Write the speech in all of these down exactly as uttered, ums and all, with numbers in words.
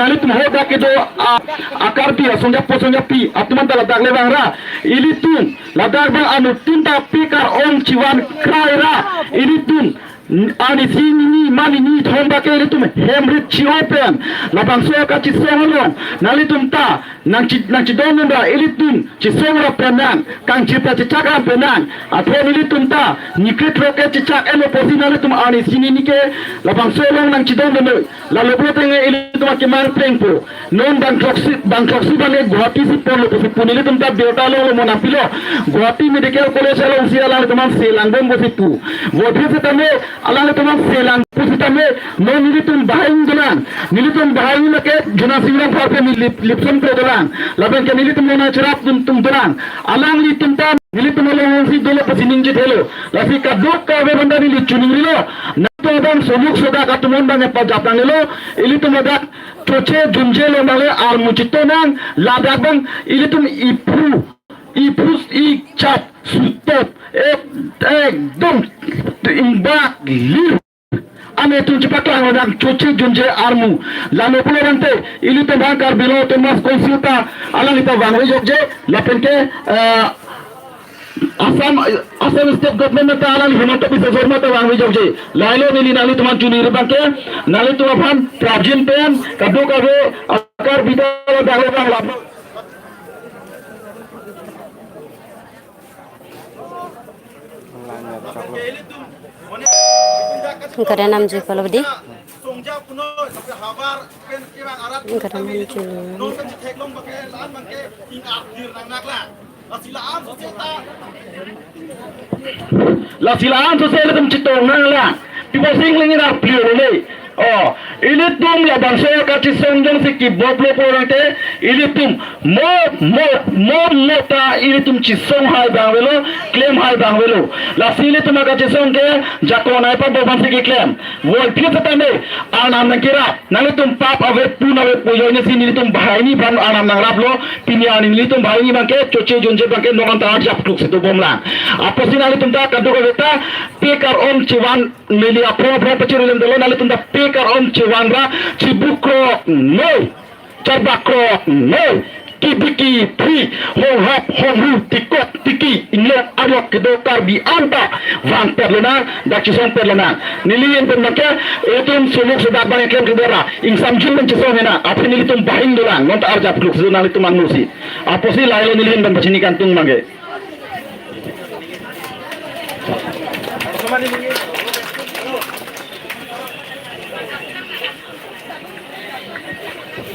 Nanglitum hadak kedo a, a Karbi asong japo asong japi atum anta ladak le vangra. Ilitum ladak abang anuttin ta pekar-om chivan krai ra. Ilitum arnisi hini ma hini thom abangke ilitum hem rit chi-o pen labangso kachisong along nanglitum ta nangchi nangchidon ra, ilitum chisong ra pen nang, kangchir ta chechak ra pen nang. Athe ilitum ta nikrit roke chechak elo pusi nanglitum arnisi hini ke labangso along nangchidon ra. Lalo pulote nge ilitum akemang plengpo. Non bang throksi, bang throksi bang e Guwahati si ponlo pusi pu, nelitum ta birta longlo, mo nangpilo. Guwahati Medical College alongsi alanglitum aphan selang bom pusi pu. Voiphit setame alanglitum aphan selang pusitame non nelitum bahai dolang. Nelitum bahai lake Jona Singh Rongphar pen lip, lipson klo dolang. Lapen ke nelitum nona cherap tum tum dolang. Alanglitum ta nelitum alongsi dolo pusi ningje thelo. Lasi kadokave aphan ta neli choningrilo. Nangtum abang somuk sodak atum aphan bang epajap nangnelo. Ilitum ladak choche junje lo male armu chito nang, ladak abang ilitum iphu, iphu ichap sutop ek, ekdom ingbak lir. Ane tum chepaklang ladak choche junje armu. Lalo pulo tangte ilitum abang Karbi Anglong Autonomous Council ta alanglitum vangve jokje, lapen ke, eh, Assam, Assam State Government ta alang Himanta Biswa Sarma ta vangve jokje. Lahelo neli nanglitum aphan choningri abangke, nanglitum aphan prapjin pen kadokave a Karbi ta dang dang lam. Kada namjui palo di. Kada namjui. Lasi la-an sose ilitum chetong nanglang. Pi pusi ingling arpli le. Oh, ilitum labangso kachisong jongsi kiboplo pulote ilitum mo, mo, mo, mo ta ilitum chisong hai abang avelo, klem hai abang avelo. Lasi ilitum akachisong ke jakong ai pa boban si keklem. Voiphit setame arnam nangkerap. Nanglitum pap ave pun ave pu ajoine si nelitum bahai hini aphan arnam nangraplo, pini arni nelitum bahai hini abangke, choche junje abangke non anta arjap kluk si dobomlang. Apotsi nanglitum ta kadokave ta pekar-om chivan, neli aphrang aphrang pachirulem dolo, nanglitum ta pekar-om chivan ra, chibuk krok noi, charbak krok noi. Kibiki, phri, honghap, honghu, tikok, tiki, inglong, arlok kedo Karbi anta vangpet lonang, dak chisongpet lonang. Neli ahin pen abangke, itum somuk sodak abang eklem kedo ra, ingsamjin pen chisong henang, aphi nelitum bahai dolang, non ta arjap kluk si nanglitum angno si. Apotsi lahelo neli ahin pen pachini kantung abangke.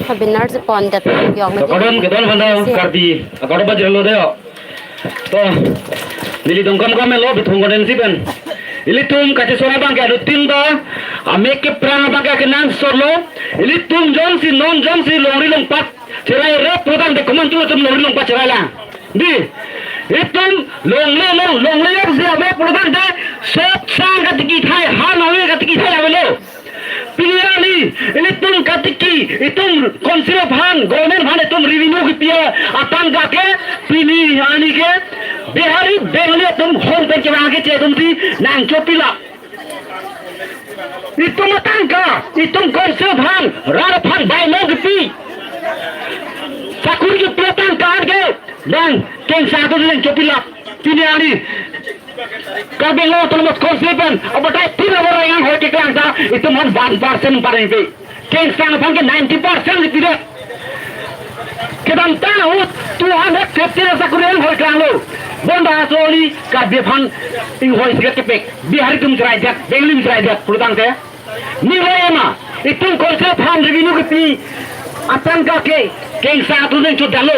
Habinar si pon det yong. Kekodom, kedon vandai, si. Karbi, kekodom bajirlo deo. To, neli dongkam kam lo, bithung koden si pen. Ilitum kachisong abangke adutin ta, amek keprang abangke kenangsot lo, ilitum jongsi, non jongsi, longri longpat cherai rep pulo tangte komantu atum longri longpat cherai lang. Di, itum longle long, longle long si ave pulo tangte, sop sang katiki thai, han ave katiki thai avelo. Pini arni, ilitum katiki, itum council aphan, government aphan itum revenue kipi atangka ke, pini arni ke, Bihari, Bengali atum hong pen kevang keche atum si nangchopilap. Itum atangka, itum council aphan, rat aphan bainong kipi, sakuri kipi atangka ke, bang kengsang atum nangchopilap. Pini arni Karbi Anglong Autonomous Council pen abatai tin abor inghoi keklang ta itum aphan one percent parengpi. Kengsang aphan ke ninety percent pidet. Kedamtang ahut two hundred fifty asakuri inghoi klanglo. Bonta asoli Karbi aphan inghoi si kepek. Bihari atum cherai det, Bengali atum cherai det pulo tangte. Nilai ema, itum council aphan revenue kipi atangka ke, kengsang atum nangchodetlo.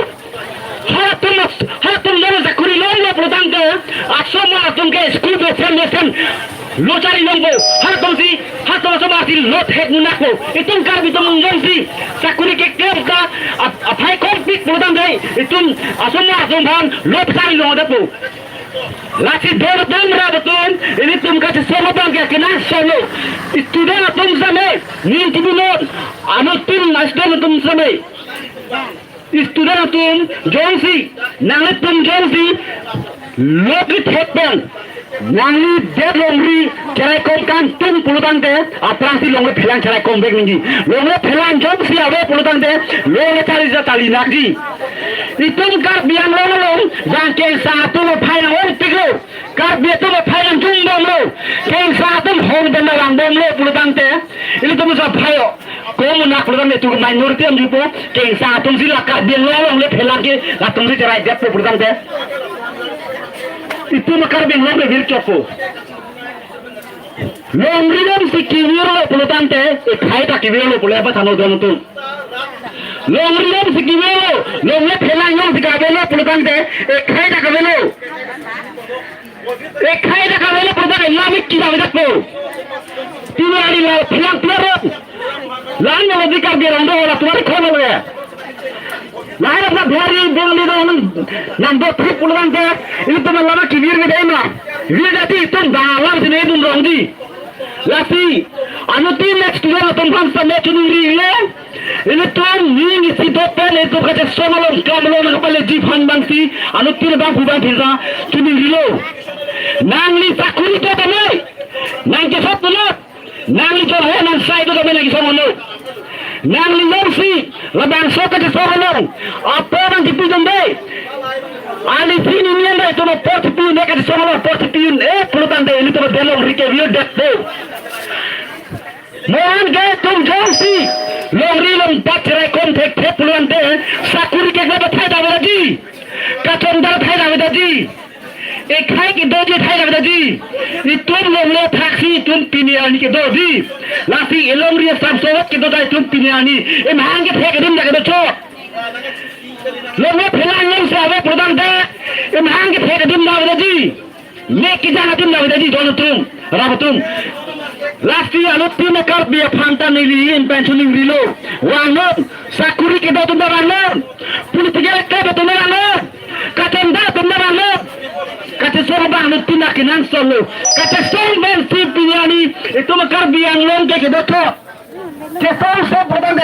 Halatum, halatum jongsi sakuri longlo pulo tangte, asomar atum ke school mesen mesen lo chari longpo. Halatum si, halatum asomar si lo thek munak po. Itum Karbi atum jongsi sakuri keklem ta, ap-, aphai kompik pulo tangte, itum asomar atum aphan lo chari longpo. Lasi dor dor ra betul, ilitum kachisong abangke kenangsot lo. Student atum same, ning tibi non, anuttin student atum same. Student atum jongsi, nanglitum jongsi, lo kethek pen, Nangli det longri cheraikom kangtung pulotangte, aphrangsi longle phelang cheraikom vek nangji. Longle phelang jongsi ave pulotangte, longle charli ta charli nakji. Itum Karbi Anglong along, jang kengsang atum aphai nang-ongpiklo. Karbi atum aphai nang-jungbomlo. Kengsang atum hong den nang vangbomlo pulotangte, ilitum sa phai-o. Komunak pulotangte itum minority amjupo, kengsang atumsi la Karbi Anglong longle phelang ke, latumsi cherai detpo pulotangte, itum Karbi Anglong le virchokpo. Longri jongsi kevirlo pulotangte, ekhai ta kevirlo pule apa thano don atum. Longri jongsi kevirlo, longle phelang jongsi kavelo pulotangte, ekhai ta kavelo. Ekhai ta kavelo pulotangte, lamik kida vejakpo. Tini ari la phelang phelang. Lan lo di Karbi Anglong do la tumari khono le. Lahai apna Bihari, Bengali do nang, nang do trip pulotangte, ilitum lama kevir me dei ma. Vir dati itum dalam sini itum rongji. Lasi, anuttin next year atum aphan same choningri le. Ilitum ning isi dopen itum kachesong along kam along nang kapaleji aphan abangsi, anuttin abang pu abang phirsa choningrilo. Nangli sakuri do tame, nang kesat pulat. Nangli jong he nang sai do tame nang kesong along. Nangli jongsi labangso kachesong along apor nang chipi jom dei. Alisi nini an dei, itum apor chipi un-e, kachesong along apor chipi un-e pulotangte, ilitum det longri kevir detpo. Mo-an ke itum jongsi longri longpat cheraikom thekthe pulotangte, sakuri kekle athai ta avedaji. Kachondar athai ta avedaji. Ekhai kedoji athai ta avedaji. Itum longle thaksi itum pini arni kedoji. Lasi elongri asam sowet kedo ta itum pini arni. Emhang kethek adim ta kedochot. Longle phelang jongsi ave pulotangte, emhang kethek adim ta avedaji. Mek kejang adim ta avedaji don atum, rat atum. Lasi anuttin Karbi aphan ta neli pen choningrilo. Vangnon, sakuri kedo atum ta vangnon. Political actor atum ta vangnon. Kachondar atum ta vangnon. Kachesong abang anuttin akenangsotlo. Kachesong pensi pini arni itum Karbi Anglong ke kedochot. Chesong so pulotangte